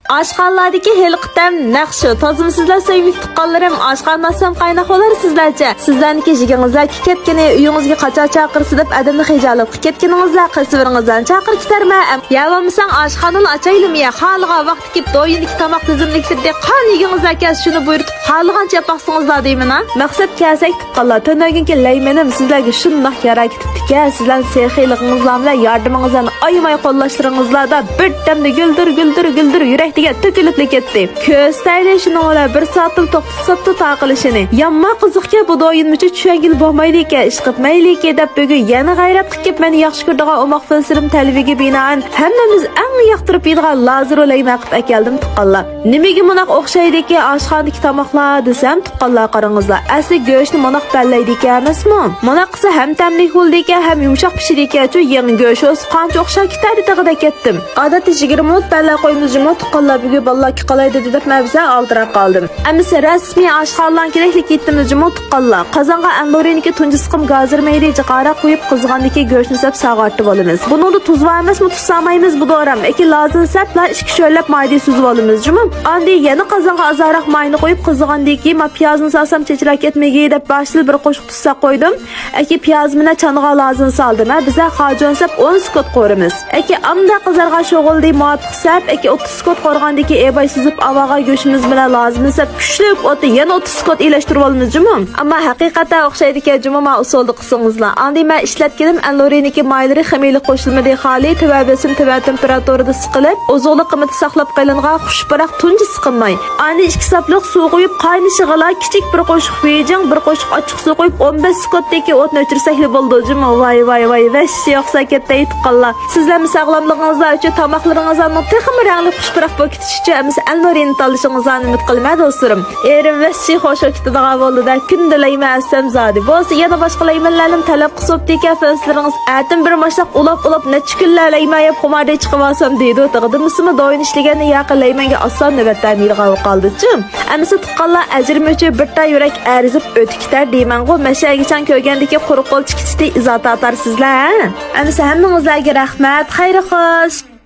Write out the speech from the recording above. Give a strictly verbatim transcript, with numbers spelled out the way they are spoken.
ئاشخانىلاردىكى ھېلىقى تەم نەق شۇ. تازىمۇ سىزلەر سۆيۈملۈك تۇغقانلىرىم؟ ئاشخانا ئاچسام قايناق بولار سىزلەرچە. سىزلەرنىڭكى يېگىڭىزلەر كېلىپ كەتكىنى، ئۆيىڭىزگە قاچا چاقىرسا دەپ ئادەمنى خىجالەتكە كەتكىنىڭىزلەر، قىلسىۋېرىڭىزلەرنى چاقىرىپ كېتەرمەن. يا بولمىساڭ ئاشخانىلا ئاچايلىمۇ يا؟ خالىغان ۋاقىت كېلىپ دويىنىدىكى تاماق تىزىملىكلىرىدە قان يېگىڭىزلەر كەلسە شۇنى بۇيرۇتۇپ خالىغانچە يەپ باقسىڭىزلا دەيمەن ھە. مەقسەت كەلسەك تۇغقانلار، تۈنۈگۈنكى لەيمىنىم سىزلەرگە شۇنداق ياراپ كېتىپتىكەن. سىزلەرنىڭ سېخىيلىقىڭىزلار بىلەن ياردىمىڭىزلارنى ئايىماي قوللاشلىرىڭىزلاردا بىردەمدە گۈلدۈر، گۈلدۈر، گۈلدۈر يۈرەك دېگەن تۆكۈلۈپلا كەتتى. كۆرسىتەيلى شۇنىڭ بىلەن بىر سائەتلا توختىساپتۇ تاقىلىشىنى. يامما قىزىقكەن بۇ دويىنمۇچە چۈشەنگىلى بولمايدىكەن، ئىشقىلىپ مەيلىكى دەپ بۈگۈن يەنە غەيرەت قىلىپ مەن ياخشى كۆرىدىغان ئوماق فىلسىرىم تەلىپىگە بىنائەن ھەممىمىز ئەڭ ياقتۇرۇپ يەيدىغان لازېرو لەيمەن قىلىپ ئەكەلدىم تۇغقانلار. نېمىگە مۇنداق ئوخشايدىكى ئاشخانىدىكى تاماقلار دېسەم، تۇغقانلار قاراڭىزلار، ئەسلى گۆشنى مۇنداق بەللەيدىكەن ئەمەسمۇ؟ مۇنداق قىلسا ھەم تەملىك بولىدىكەن، ھەم يۇمشاق پىشىدىكەنچۇ، يېڭى گۆش بولسا قانچە ئوخشاپ كېتەردى تېخىدا كەتتىم. ئادەتتە يىگىرمە مىنۇت بەللەپ قويىمىز جۇمۇ تۇغقانلار، بۈگۈن بالىلار كېلىپ قالاي دېدى دەپ مەن بىزە ئالدىراپ قالدىم. ئەمىسە رەسمىي ئاشخانىلارنىڭ كېرەكلىك يېتىمىز جۇمۇ تۇغقانلار. قازانغا ئەندورىنىكى تۇنجى سىقىم گازىر مەيلى جىقاراق قويۇپ قىزىغاندىكى گۆشنى سەپ ساغارتىپ ئالىمىز. بۇنىڭدا تۇز بار ئەمەسمۇ، تۇز سالمايمىز بۇ دورام. ئەكى لازىنى سەپلا ئىككى شۆرلەپ مايدىن سۈزۈپ ئالىمىز جۇمۇ. ئاندىن يەنە قازانغا ئازراق ماينى قويۇپ قىزىغاندىن كېيىن ما پىيازنى سالسام چېچىلاپ كەتمىگەي دەپ باشتىلا بىر قوشۇق تۇز سەپ قويدۇم. ئەكى پىياز بىلەن چانغا لازىنى سالدىم ھە. بىزە خاجون سەپ ئون سكوت قورىمىز. ئەكى ئامدا قىزارغان شوغۇلدى مۇۋاپىق سەپ، ئەكى ئوتتۇز سكوت قورغاندىن كېيىن ئېباي سۈزۈپ ئاۋاغا گۆشىمىز بىلەن لازىنى سەپ كۈچلۈك ئوتتا يەنە ئوتتۇز سكوت ئېلەشتۈرۈۋالىمىز جۇمۇ. ئەمما ھەقىقەتەن ئوخشايدىكەن جۇمۇ ما ئۇسۇلدا قىلسىڭىزلا. ئاندىن مەن ئىشلەتكىنىم ئەنلورىنىكى مايلىرى خىمىيەلىك قوشۇلمىدى خالىي، تۆۋەن بېسىم، تۆۋەن تېمپېراتۇرىدا سىقىلىپ، ئوزۇقلۇق قىممىتى ساقلاپ قېلىنغان خۇش پۇراق تۇنجى سىقىم ماي. ئاندىن ئىككى ساپلىق سۇ قۇيۇپ، قاينىشىغىلا كىچىك بىر قوشۇق بېيجىڭ، بىر قوشۇق ئاچچىق سۇ قۇيۇپ، ئون بەش سكوتتىكى ئوتنى ئۆچۈرسەكلا بولىدۇ جۇمۇ. ۋاي، ۋاي، ۋاي، ۋەھشىي ئوخشاپ كەتتى ئەي تۇغقانلار. سىزلەرمۇ ساغلاملىقىڭىزلار ئۈچۈن تاماقلىرىڭىزنىڭ تېخىمۇ رەڭلىك خۇش پۇراق بولۇپ كېتىشى ئۈچۈن ئەمىسە ئەنلورىنى تاللىشىڭىزلارنى ئۈمىد قىلىمەن دوستلىرىم. ئېرىم ۋەھشىي خۇش بولۇپ كېتىدىغان بولدى-دە، كۈندە لەيمەن ئەتسەم زادى. بولسا يەنە باشقا لەيمەنلەرنىمۇ تەلەپ قىلسا بوپتىكەن فەنسلىرىڭىز. ئەتىن بىر باشلاپ ئۇلاپ-ئۇلاپ نەچچە كۈنلەر لەيمەن يەپ خۇماردەك چىقىۋالسام دەيدۇ. تېخىدىنمۇ دويۇن ئىشلىگەندىن ياقى لەيمەنگە ئاسان نۆۋەت بەرمەيدىغان بولۇپ قالدىچۇ. ئەمىسە تۇغقانلار ئەجرىم ئۈچۈن بىر تال يۈرەك ئەرزىپ ئۆتۈپ كېتەر دەيمەنغۇ. مەشەگىچان كۆرگەندىكى قۇرۇق قول چىقىشتى ئىزا تارتارسىزلەر ھە. ئەمىسە ھەممىڭىزلەرگە رەھمەت، خەير خوش.